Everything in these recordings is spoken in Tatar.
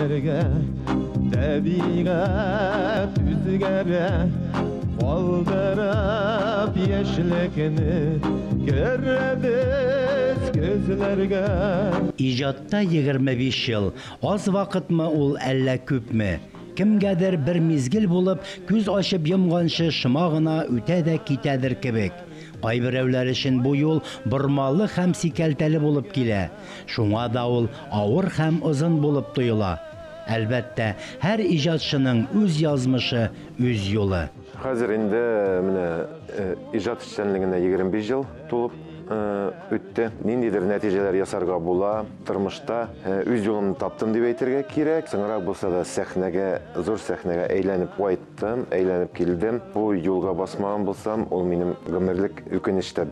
Күзләргә табигать үзгәрә, калдырып яшьлекне керәбез көзләргә. Иҗатта 25 ел, аз вакытмы ул, әллә күпме? Кемгәдер бер мизгел булып, күз ачып йомганчы шома гына үтә дә китәдер кебек. Кайберәүләр өчен бу юл бормалы һәм сикәлтәле булып килә. Шуңа да ул авыр һәм озын булып тоела. Әлбәттә, һәр иҗатчының үз язмышы, үз юлы. Хәзер инде менә иҗат эшчәнлегенә 25 ел тулып үтте. Ниндидер нәтиҗәләр ясарга була тормышта. Үз юлымны таптым дип әйтергә кирәк. Соңрак булса да сәхнәгә, зур сәхнәгә әйләнеп кайттым, әйләнеп килдем. Бу юлга басмаган булсам, ул минем гомерлек үкенеч тә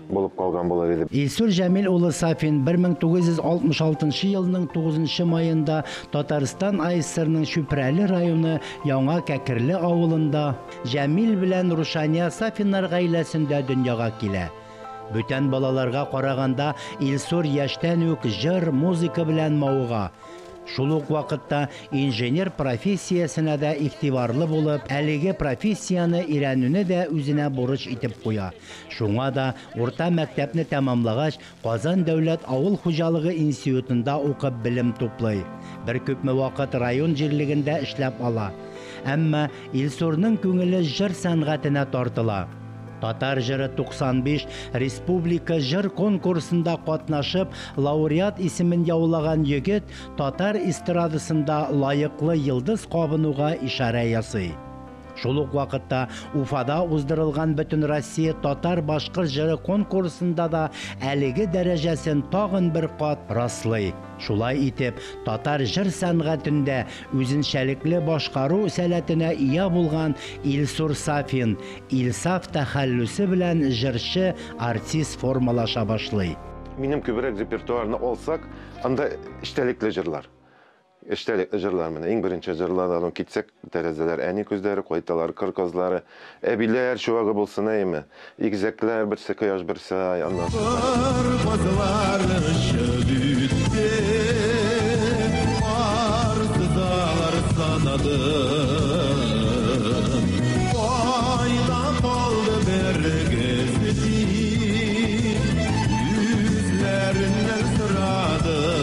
булып калган булыр иде. Илсур Җәмил улы Сафин 1966 елның 9 маенда Татарстан АССРның Чүпрәле районы Яңа Кәкерле авылында Җәмил белән Рушания Сафиннар гаиләсендә дөньяга килә. Бүтән балаларга караганда Илсур яшьтән үк җыр, музыка белән мавыга. Шул ук вакытта инженер профессиясенә дә игътибарлы булып, әлеге профессияне өйрәнүне дә үзенә бурыч итеп куя. Шуңа да урта мәктәпне тәмамлагач, Казан дәүләт авыл хуҗалыгы институтында укып белем туплый. Бер күпме вакыт район җирлегендә эшләп ала. Әмма Илсурның күңеле җыр сәнгатенә тартыла. Татар җыры 95 республика җыр конкурсында катнашып, лауреат исемен яулаган егет татар эстрадасында лаеклы йолдыз кабынуга ишарә ясый. Шул ук вакытта Уфада уздырылган Бөтенроссия татар-башкорт җыры конкурсында да әлеге дәрәҗәсен тагын бер кат раслый. Шулай итеп, татар җыр сәнгатендә үзенчәлекле башкару сәләтенә ия булган Илсур Сафин Илсаф тәхәллүсе белән җырчы, артист формалаша башлый. Минем күбрәк репертуарны алсак, анда эчтәлекле җырлар. Эчтәлекле җырлар менә иң беренче җырлардан китсәк, тәрәзәләр әни күзләре, кайталар кыр казлары, әбиләр чуагы булсын әйме, игезәкләр, берсе кояш, берсе ай, аннан соң. Кыр казлары очып үтте, кар сызалар санадым. Кайда калды берегез дип, үзләреннән сорадым.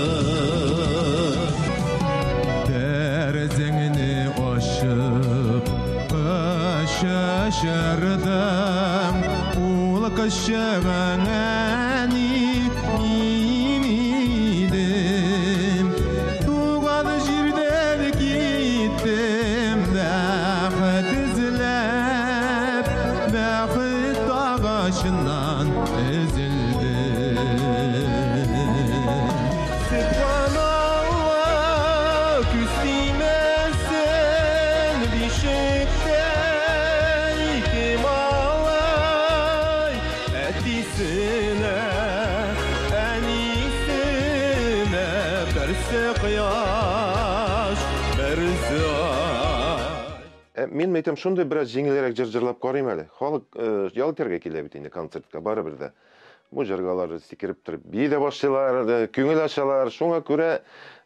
Тәрәзәңне ачып, кычырдым, ул кычыгың әни мин идем. Туган җирдән киттем, бәхет эзләп, бәхет агачыннан өзелдем. Сөбханалла, күз тимәсен, бишектә ике малай, әтисенә, әнисенә, берсе кояш, берсе ай. Мин әйтәм, шундый бераз җиңелрәк җыр җырлап карыйм әле. Халык ял итәргә килә бит инде концертка, барыбер дә. Бу җыргалар сикереп торып бии дә башлыйлар, күңел ачалар. Шуңа күрә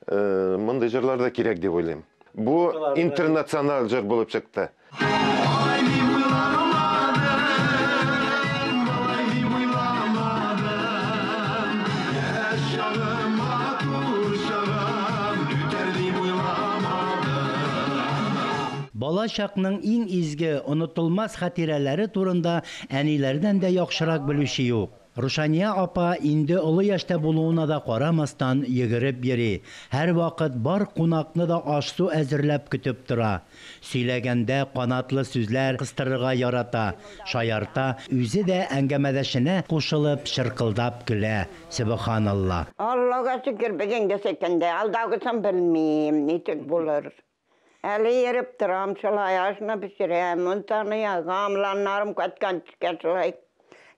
мондый җырлар да кирәк дип уйлыйм. Бу интернациональ җыр булып чыкты. Бала чакның иң изге, онытылмас хатирәләре турында әниләрдән дә яхшырак белүче юк. Рушания апа инде олы яшьтә булуына да карамастан йөгереп йөри. Һәрвакыт бар кунакны да аш-су әзерләп көтеп тора. Сөйләгәндә канатлы сүзләр кыстырырга ярата, шаярта, үзе дә әңгәмәдәшенә кушылып чыркылдап көлә. Сөбханалла. Аллага шөкер, бүгенгесе көндә алдагысын белмим, ничек булыр. Әле йөреп торам, шулай ашны пешерәм, мунчаны ягам, ланнарым кайткан төшкә шулай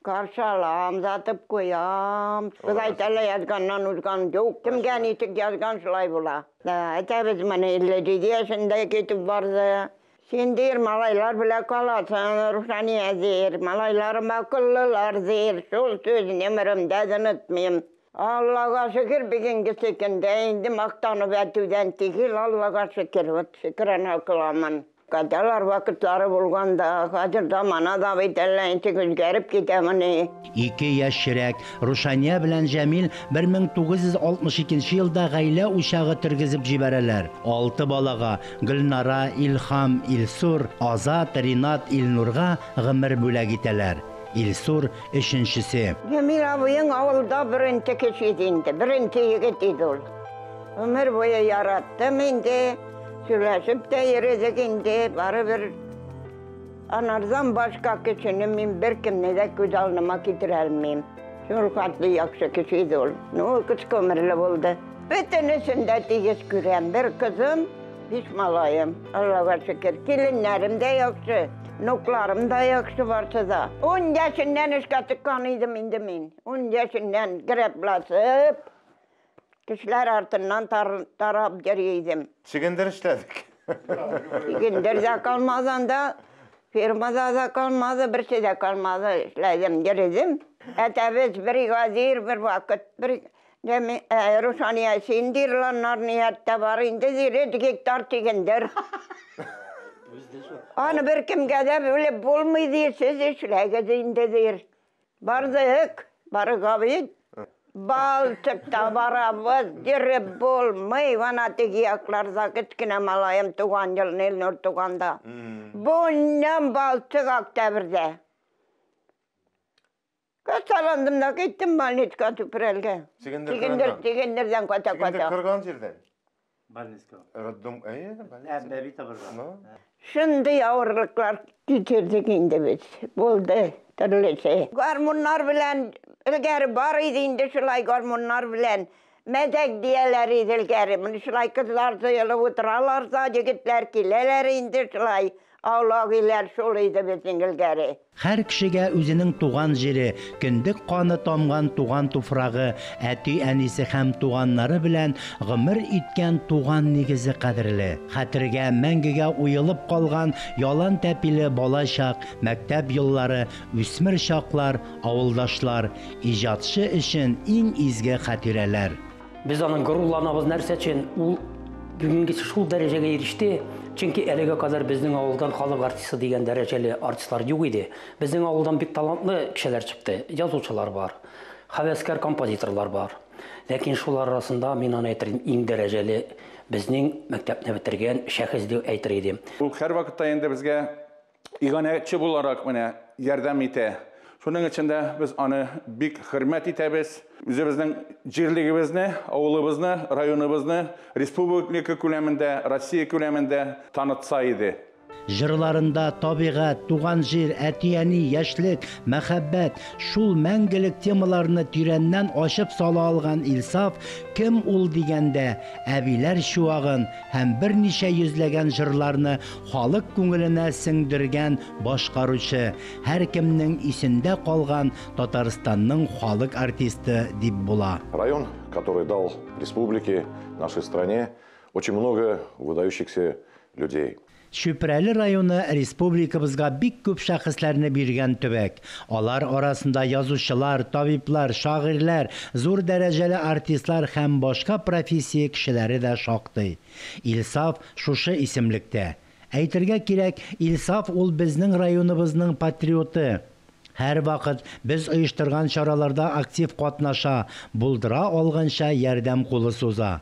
каршы алам, затып куям. Без әйтәләр, язганнан узган юк. Кемгә ничек язган, шулай була. Әйтәбез, менә 57 яшендә китеп барды. Син дир, малайлар белән каласың, Рушания дир, малайларым акыллылар дир. Шул сүзне гомеремдә онытмыйм. Аллага шөкер, бүгенгесе көндә инде мактанып әйтүдән түгел, Аллага шөкер, вот шөкрана кыламын. Кадалар вакытлары булганда, хәзер замана да бит әллә ничек үзгәреп китәмени. Ике яшьрәк Рушания белән Җәмил 1962 елда гаилә учагы тергезеп җибәрәләр. Алты балага Гөлнара, Илһам, Илсур, Азат, Ринат, Илнурга гомер бүләк итәләр. Илсур өченчесе. Җәмил абыең авылда беренче кеше иде инде, беренче егет иде ул. Гомер буе яраттым инде, сөйләшеп тә йөрдек инде, барыбер анардан башка кешене мин беркемне дә күз алдыма китерә алмыйм. Шул хәтле яхшы кеше иде ул. Ну, кыска гомерле булды. Бөтенесен дә тигез күрәм. Бер кызым, биш малаем. Аллага шөкер. Киленнәрем дә яхшы, внукларым да яхшы барсы да. 10 яшеннән эшкә чыккан идем инде мин. 10 яшеннән грәбласып, кешеләр артыннан тарап йөри идем. Чөгендер эшләдек. Чөгендер дә калмады анда, фермада да калмады, берсе дә калмады. Эшләдем, йөрдем. Әтәбез бригадир бер вакыт, бер Рушания син дирланнар ниятта бар инде, 100 гектар чөгендер. Аны бер кемгә дә бүлеп булмый ди, сез эшләгез инде дир. Бардык, барырга бит. Балчыкта барабыз, йөреп булмый. Ана теге якларда кечкенә малаем туган елны Илнур туганда. Буннан балчык октябрьдә. Касаландым да киттем больницага Чүпрәлгә. Чөгендер Чөгендер, кырган. чөгендердән ката Чөгендер ката. кырган җирдән. Больницага. Роддом, әйе, больница. Бәби табырга. Ну. Шундый авырлыклар кичердек инде без. Булды төрлесе. Гармуннар белән элгәре бар иде инде шулай гармуннар белән. Мәзәк дияләр иде элгәре. Менә шулай кызлар җыелып утыралар да, егетләр киләләр инде шулай. Аулак өйләр шул иде безнең элгәре. Һәр кешегә үзенең туган җире, кендек каны тамган туган туфрагы, әти-әнисе һәм туганнары белән гомер иткән туган нигезе кадерле. Хәтергә мәңгегә уелып калган ялан тәпиле балачак, мәктәп еллары, үсмер чаклар, авылдашлар, иҗатчы өчен иң изге хатирәләр. Без аның горурланабыз нәрсә өчен? Ул бүгенге шул дәрәҗәгә иреште, чөнки әлегә кадәр безнең авылдан халык артисты дигән дәрәҗәле артистлар юк иде. Безнең авылдан бик талантлы кешеләр чыкты, язучылар бар, һәвәскәр композиторлар бар. Ләкин шулар арасында мин аны әйтер идем, иң дәрәҗәле безнең мәктәпне бетергән шәхес дип әйтер идем. Ул һәрвакытта инде безгә иганәче буларак менә ярдәм итә. Шуның өчен дә без аны бик хөрмәт итәбез. Үзебезнең җирлегебезне, авылыбызны, районыбызны республика күләмендә, Россия күләмендә танытса иде. Җырларында табигать, туган җир, әти-әни, яшьлек, мәхәббәт, шул мәңгелек темаларны тирәннән ачып сала алган Илсаф кем ул дигәндә, әбиләр чуагын һәм берничә йөзләгән җырларны халык күңеленә сеңдергән башкаручы, һәркемнең исендә калган Татарстанның халык артисты дип була. Район, который дал республике, нашей стране очень много выдающихся людей. Чүпрәле районы республикабызга бик күп шәхесләрне биргән төбәк. Алар арасында язучылар, табиблар, шагыйрьләр, зур дәрәҗәле артистлар һәм башка профессия кешеләре дә шактый. Илсаф шушы исемлектә. Әйтергә кирәк, Илсаф ул безнең районыбызның патриоты. Һәр вакыт без оештырган чараларда актив катнаша, булдыра алганча ярдәм кулы суза.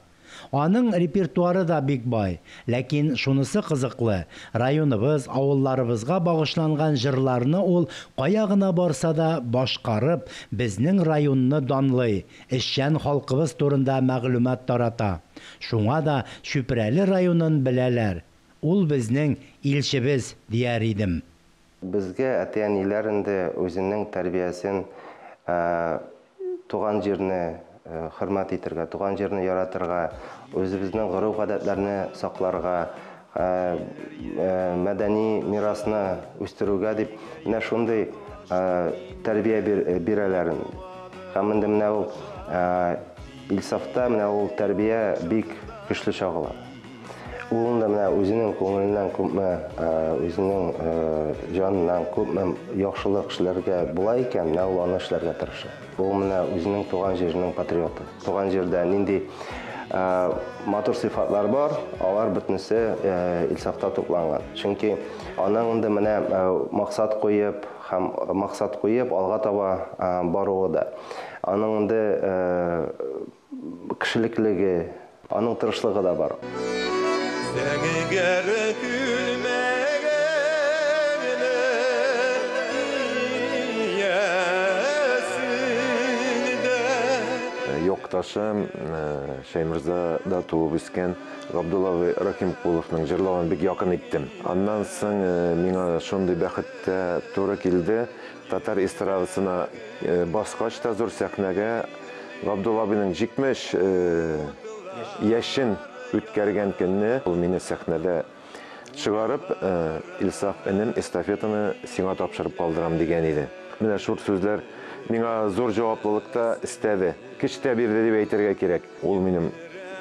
Аның репертуары да бик бай, ләкин шунысы кызыклы, районыбыз, авылларыбызга багышланган җырларны ул кая гына барса да башкарып, безнең районны данлый, эшчән халкыбыз турында мәгълүмат тарата. Шуңа да Чүпрәле районын беләләр. Ул безнең илчебез дияр идем. Безгә әти-әниләр инде үзенең тәрбиясен, туган җирне хөрмәт итәргә, туган җирне яратырга, үзебезнең гореф-гадәтләрне сакларга, мәдәни мирасны үстерүгә дип менә шундый тәрбия бирәләр. Һәм инде менә ул Илсафта менә ул тәрбия бик көчле чагыла. Ул инде менә үзенең күңеленнән күпме, үзенең җаныннан күпме яхшылык эшләргә була икән, менә ул аны эшләргә тырыша. Ул менә үзенең туган җиренең патриоты. Туган җирдә нинди матур сыйфатлар бар, алар бөтенесе Илсафта тупланган. Чөнки аның инде менә максат куеп һәм максат куеп алга таба баруы да. Аның инде кешелеклеге, аның тырышлыгы да бар. Якташым Шәйморзада туып үскән Габдулла абый Рахимкуловның җырлавын бик якын иттем. Аннан соң миңа шундый бәхеттә туры килде. Татар эстрадасына баскач та зур сәхнәгә Габдулла абыйның 70 яшен үткәргән көнне ул мине сәхнәдә чыгарып, Илсаф энем, эстафетаны сиңа тапшырып калдырам дигән иде. Менә шул сүзләр миңа зур җаваплылык та өстәде, көч тә бирде дип әйтергә кирәк. Ул минем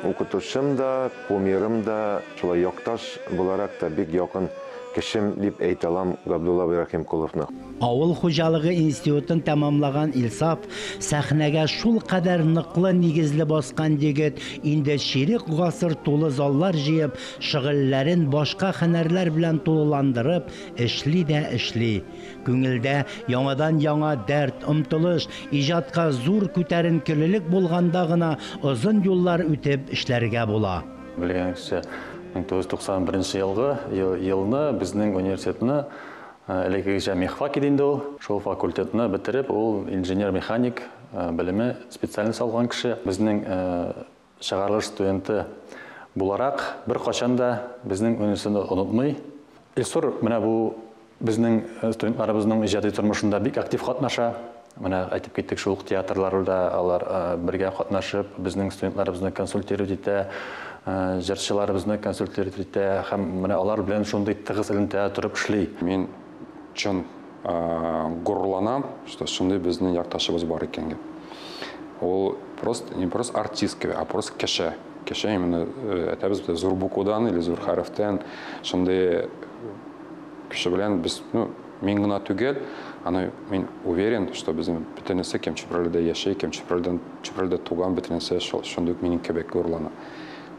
укытучым да, кумирым да, шулай якташ буларак та бик якын кешем дип әйтә алам Габдулла абый Рахимкуловны. Авыл хуҗалыгы институтын тәмамлаган Илсаф сәхнәгә шул кадәр ныклы нигезле баскан егет инде чирек гасыр тулы заллар җыеп, шөгыльләрен башка һөнәрләр белән тулыландырып эшли дә эшли. Күңелдә яңадан яңа дәрт, омтылыш, иҗатка зур күтәренкелелек булганда гына озын юллар үтеп эшләргә була. Белгәнегезчә, 1991 елгы елны безнең университетны элеккегечә мехфак иде инде ул. Шул факультетны бетереп, ул инженер-механик белеме специальность алган кеше. Безнең чыгарылыш студенты буларак бер качан да безнең университетны онытмый. Илсур менә бу безнең студентларыбызның иҗади тормышында бик актив катнаша. Менә әйтеп киттек, шул ук театрларда алар бергә катнашып, безнең студентларыбызны консультировать итә, җырчыларыбызны консультировать итә һәм менә алар белән шундый тыгыз элемтәдә торып эшли. Мин чын горурланам, что шундый безнең якташыбыз бар икәнгә. Ул просто не просто артист кебек, а просто кеше. Кеше именно әйтәбез бит, зур буквадан или зур хәрефтән шундый кеше белән без, ну, мин генә түгел, аны мин уверен, что безнең бөтенесе кем Чүпрәледә яши, кем Чүпрәледә туган, бөтенесе шундый ук минем кебек горурлана.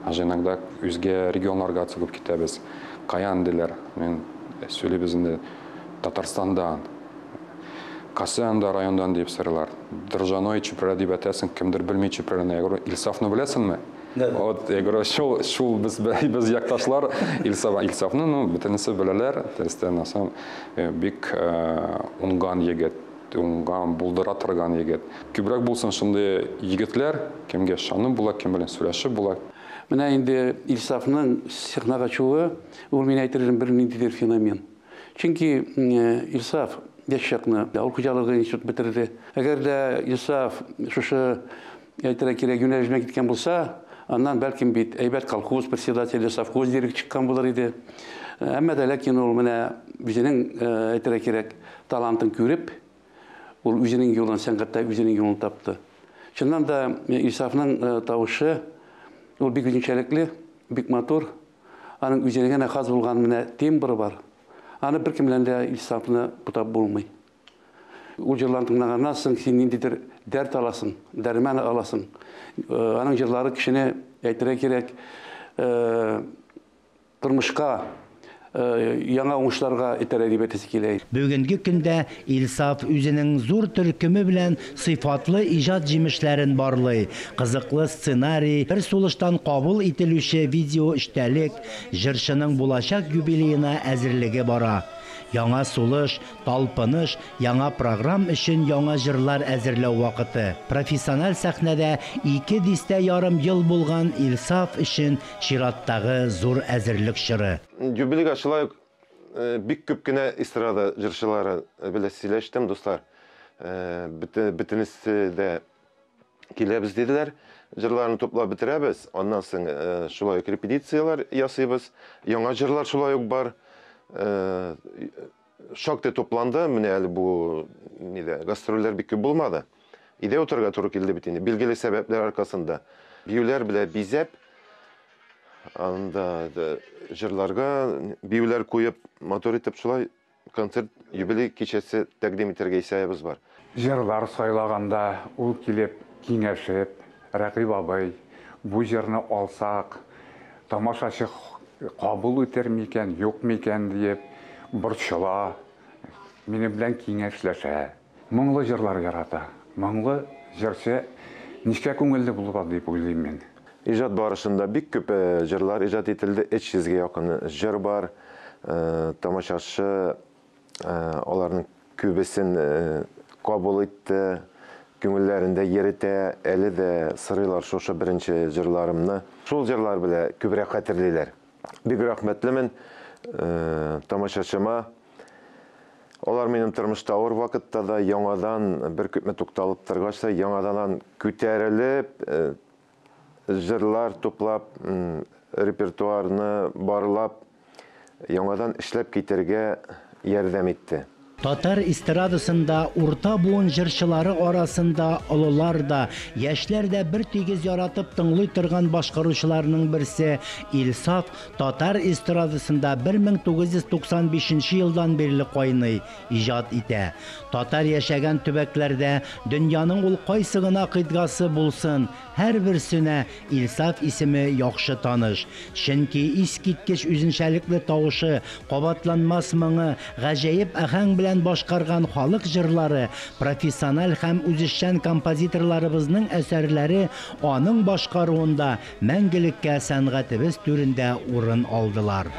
Даже иногда үзгә регионнарга чыгып китәбез. Каян диләр? Мин сөйлибез инде Татарстандан, Касыянда райондан дип сорыйлар. Дрожжаной Чүпрәле дип әйтәсең, кемдер белми Чүпрәлене. Я говорю, Илсафны беләсеңме? Вот, я говорю, шул без якташлар Илсафны, ну, бөтенесе беләләр. Дөрестән алсам, бик уңган егет, уңган, булдыра торган егет. Күбрәк булсын шундый егетләр, кемгә ышанып була, кем белән сөйләшеп була. Менә инде Илсафның сәхнәгә чыгуы, ул мин әйтер идем, бер ниндидер феномен. Чөнки Илсаф яшь чакны авыл хуҗалыгы институт бетерде. Әгәр дә Илсаф шушы әйтергә кирәк юнәлеш белән киткән булса, аннан бәлкем бит әйбәт колхоз председателе, совхоз директоры чыккан булыр иде. Әмма дә ләкин ул менә үзенең әйтергә кирәк талантын күреп, ул үзенең юлын, сәнгатьтә үзенең юлын тапты. Чыннан да Илсафның тавышы ул бик үзенчәлекле, бик матур. Аның үзенә генә хас булган менә тембры бар. Аны беркем белән дә Илсафны бутап булмый. Ул җырларын тыңлаганнан соң син ниндидер дәрт аласың, дәрман аласың. Аның җырлары кешене әйтергә кирәк, тормышка, яңа уңышларга этәрә дип әйтәсе килә. Бүгенге көндә Илсаф үзенең зур төркеме белән сыйфатлы иҗат җимешләрен барлый. Кызыклы сценарий, бер сулыштан кабул ителүче видео эчтәлек, җырчының булачак юбилеена әзерлеге бара. Яңа сулыш, талпыныш, яңа програм өчен яңа җырлар әзерләү вакыты. Профессиональ сәхнәдә 2,5 ел булган Илсаф өчен чираттагы зур әзерлек чоры. Юбилейга шулай ук бик күп кенә эстрада җырчылары белән сөйләштем, дуслар. Бөтенесе дә киләбез диделәр. Җырларны туплап бетерәбез. Аннан соң шулай ук репетицияләр ясыйбыз. Яңа җырлар шулай ук бар. Шактый тупланды. Менә әле бу нидә гастрольләр бик күп булмады. Өйдә утырырга туры килде бит инде. Билгеле сәбәпләр аркасында. Биюләр белән бизәп, Анда җырларга биюләр куеп, матур итеп шулай концерт юбилей кичәсе тәкъдим итәргә исәбебез бар. Җырлар сайлаганда ул килеп киңәшеп, Рәкыйп абый, бу җырны алсак, тамашачы кабул итер микән, юк микән диеп борчыла, минем белән киңәшләшә. Моңлы җырлар ярата. Моңлы җырчы нечкә күңелле була дип уйлыйм мин. Иҗат барышында бик күп җырлар иҗат ителде, 300 гә якын җыр бар. Тамашачы аларның күбесен кабул итте, күңелләрендә йөретә, әле дә сорыйлар шушы беренче җырларымны. Шул җырлар белән күбрәк хәтерлиләр. Бик рәхмәтлемен тамашачыма. Алар минем тормышта авыр вакытта да яңадан бер күпме тукталып торгач та яңадан күтәрелеп, җырлар туплап, репертуарны барлап, яңадан эшләп китәргә ярдәм итте. Татар эстрадасында урта буын җырчылары арасында олылар да, яшьләр дә бер тигез яратып тыңлый торган башкаручыларның берсе Илсаф татар эстрадасында 1995 елдан бирле кайный, иҗат итә. Татар яшәгән төбәкләрдә дөньяның ул кайсы гына кыйтгасы булсын, һәрберсенә Илсаф исеме яхшы таныш. Чөнки искиткеч үзенчәлекле тавышы, кабатланмас моңы, гаҗәеп аһәң белән башкарган халык җырлары, профессиональ һәм үзешчән композиторларыбызның әсәрләре аның башкаруында мәңгелеккә сәнгатебез түрендә урын алдылар.